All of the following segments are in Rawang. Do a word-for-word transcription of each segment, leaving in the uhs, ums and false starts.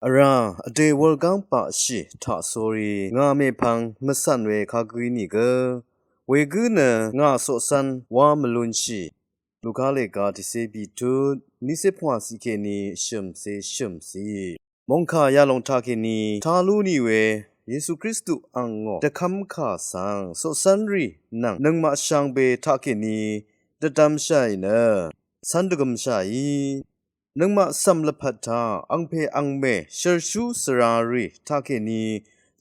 Vrá vdè wurgáng paqshì taqsórí ngà mèpvng mvcv̀n we kagǿí nìgø, wegǿ nø ngà coqcv́n wá mvlúnshì. Luka lèga tiqcé bìtut, niqcé pvngwà ciq kèní shø̀mcé shø̀mciq. Mòngkà yalòng taqkèní tá lú nì we Yesu Kristu angó dvkv́m kà svng coqcv́nrì nvng nøngmaq shvngbe taqkèní dvdvmshàì nø cv́n dvgømshàí. Nøngmaq cv̀m lvpat taq angpè angmè shvrshú svrarì taqkèní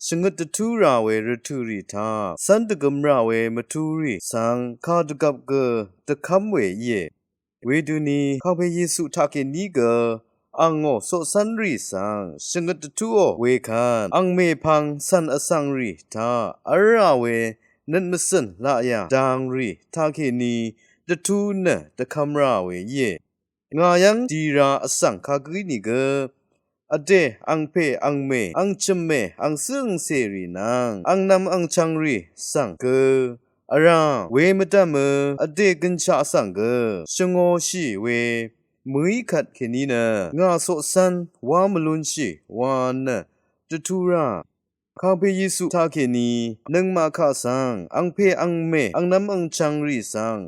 shvngøt dvtú rà we rvtø̀rì taq cv́n dvgøm rà we mvtúrì svng kà dvgvp gø dvkv́m we íe. Wedøni kangpe Yesu taqkèní gø angó coqcv́nrì svng shvngøt dvtúò wekvt angmè pvng cv̀n vsvngrì taq v́l rà we nøt mvcø̀n laqyà dangrì taqkèní dvtú nø dvkv́m rà we íe. Ngà yv́ng dì ra vsvng kagǿí nìgø vdè angpè angmè angchø̀mmè angcǿ angcèrì nvng angnv̄m angchv̄ngrì svng gø vrá we mvdv̀mø vdè gønshaq svng gø shvngōshì we mø̀í kvt kèní nø ngà coqcv́n wá mvlúnshì wa nø dvtú rà. Kangpe Yesu taqkèní nøngmaq kaq svng angpè angmè angnv̄m angchv̄ngrì svng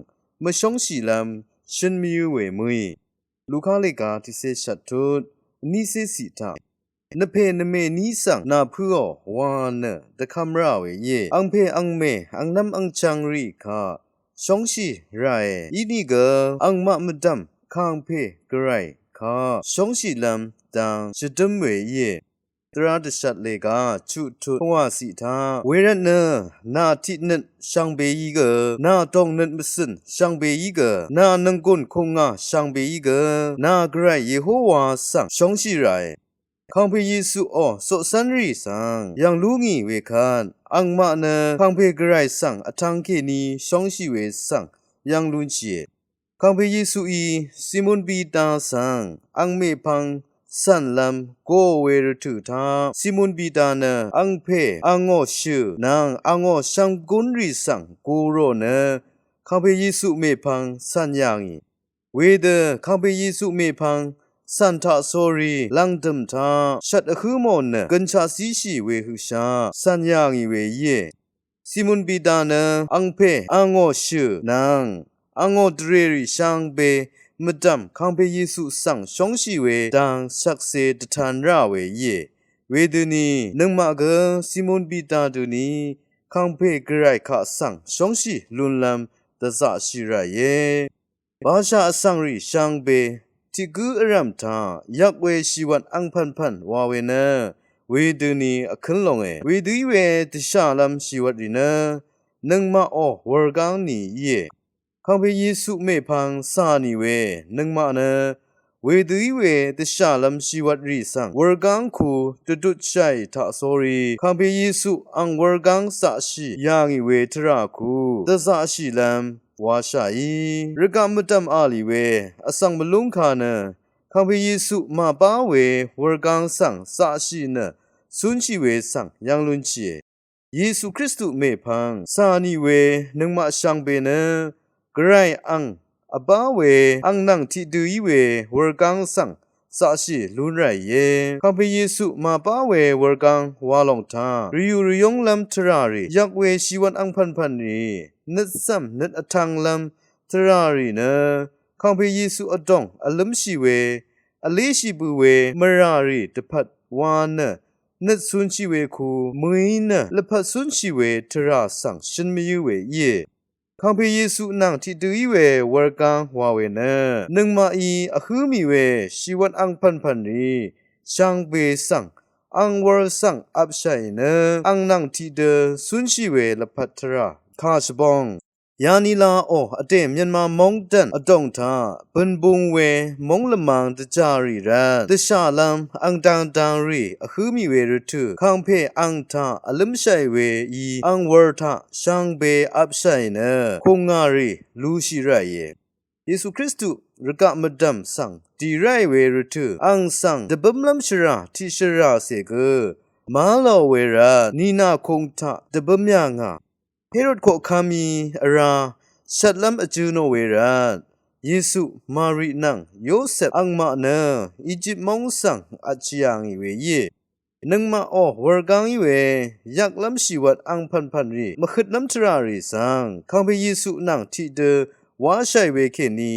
mvshóngshìlv́m shøn mvyǿ we mø̀í. Luka lèga tiqcé shvttut, niqcé ciq taq nvpè nvmèní svng nà pǿò wa nø dvkv́m rà we íe. Angpè angmè angnv̄m angchv̄ngrì kaq shóngshì ràe. Inìgø angmaq mvdv̀m kangpe gvray kaq shóngshìlv́m dang shvdǿm we íe. Tvrá dvshat lèga chuqtut pvngwà ciq taq wervtnø nà tiqnøt shvngbeí gø, nà dòngnøt mvcø̀n shvngbeí gø, nà nònggùn kùngà shvngbeí gø nà gvray Yehowa svng shóngshì ràe. Kangpe Yesuò coqcv́nrì svng yv̀ng lú ngì wekvt angmaq nø kangpe gvray svng vtvng kèní shóngshì we svng yv̀ng lúnshìe. Kangpe Yesuí Simon Pita svng angmè pvng cv̀nlv́m go we rvtø̀ taq Simon Pita nø angpè angó shø̀ nvng angó shvnggúnrì svng gurò nø kangpe Yesu mèpvng cv̀n yà ngì. Wedø kangpe Yesu mèpvng cv̀n taqsórí lv̀ngdø̀m taq shvt vhǿ mò nø gønshaq zíshì we høqshaq cv̀n yà ngì we íe. Simon Pita nø angpè angó shø̀ nvng angó dvrèrì shvngbe mvdv̀m kangpe Yesu svng shóngshì we dang shvkse dvtan rà we íe. Wedøni nøngmaq gø Simon Pita døni kangpe gvray kaq svng shóngshì lúnlv́m dvzaqshì ràìe. Bashaq vsvngrì shvngbe tiq gǿ vrv̀m taq yvk we shìwvt angpv̀npv̀n wa we nø wedøni vkǿn longe. Wedø í we dvshàlv́m shìwvtrì nø nøngmaqò wurgáng ni íe. Kangpe Yesu mèpvng cà nì we nøngmaq nø wedø í we dvshàlv́m shìwvtrì svng wurgáng ku dvdutshàì taqsórí kangpe Yesu ang wurgáng zaqshì yà ngì we tvrà ku dvzaqshìlv́m washàí rvgaq mvdv̀m a lì we vsvng mvlúngka nø kangpe Yesu màbá we wurgáng svng zaqshì nø cúnshì we svng yv́ng lúnshìe. Yesu Kristu mèpvng cà nì we nøngmaq shvngbe nø gvray ang vbá we ang nvng tiqdø í we wurgáng svng zaqshì lún ràìe. Kangpe Yesu màbá we wurgáng wa lòng taq rvyù rvyúnglv́m tvràrì yvk we shìwvt angpv̀npv̀nrì nøt cv̀m nøt vtv̄nglv́m tvràrì nø kangpe Yesu vdòng vlǿmshì we vléshì bø we mvràrì dvpvt wa nø nøt cúnshì we ku mø̀í nø lvpat cúnshì we tvrà svng shøn mvyǿ we íe. Kangpe Yesu nvng tiqdø í we wurgáng wa we nø nøngmaqí vhǿ mì we shìwvt angpv̀npv̀nrì shvngbe svng ang wur svng vpshàì nø ang nvng tiqdø cúnshì we lvpat tvrà kà shvbong. Yanilaqò vdè Myanmar móngdv̀n vdòng taq bø̀nbung we móng lvmang dvjà rì rvt dvshàlv́m ang dang dang rì vhǿ mì we rvtø̀ kangpe ang taq vlǿmshàì we í ang wur taq shvngbe vpshàì nø kùngà rì lushì ràìe. Yesu Kristu rvgaq mvdv̀m svng dì ráì we rvtø̀ ang svng dvbǿmlv́m shvrà tiqshvràcè gø má lò we rvt nìnà kung taq dvbǿm yà ngà. Herod koqkv́mí vrá shvtlv́m vjø̄ nò we rvt Yesu, Mari nvng Yosep angmaq nø Ejip móng svng vtshì yà ngì we íe. Nøngmaq ò wurgáng í we yvklv́m shìwvt angpv̀npv̀n rì mvhøtlv́m tvrà rì svng kàngpè Yesu nvng tiqdø wáshàì we kèní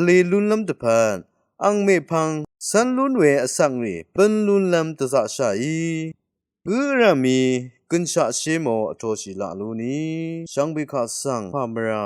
vlē lúnlv́m dvpvt ang mèpvng cv́n lún we vsvng rì bǿn lúnlv́m dvzaqshàí gǿ vrv̀mí gønshaqshé mò vtoshì laq lú ni shvngbe kaq svng pà mvrà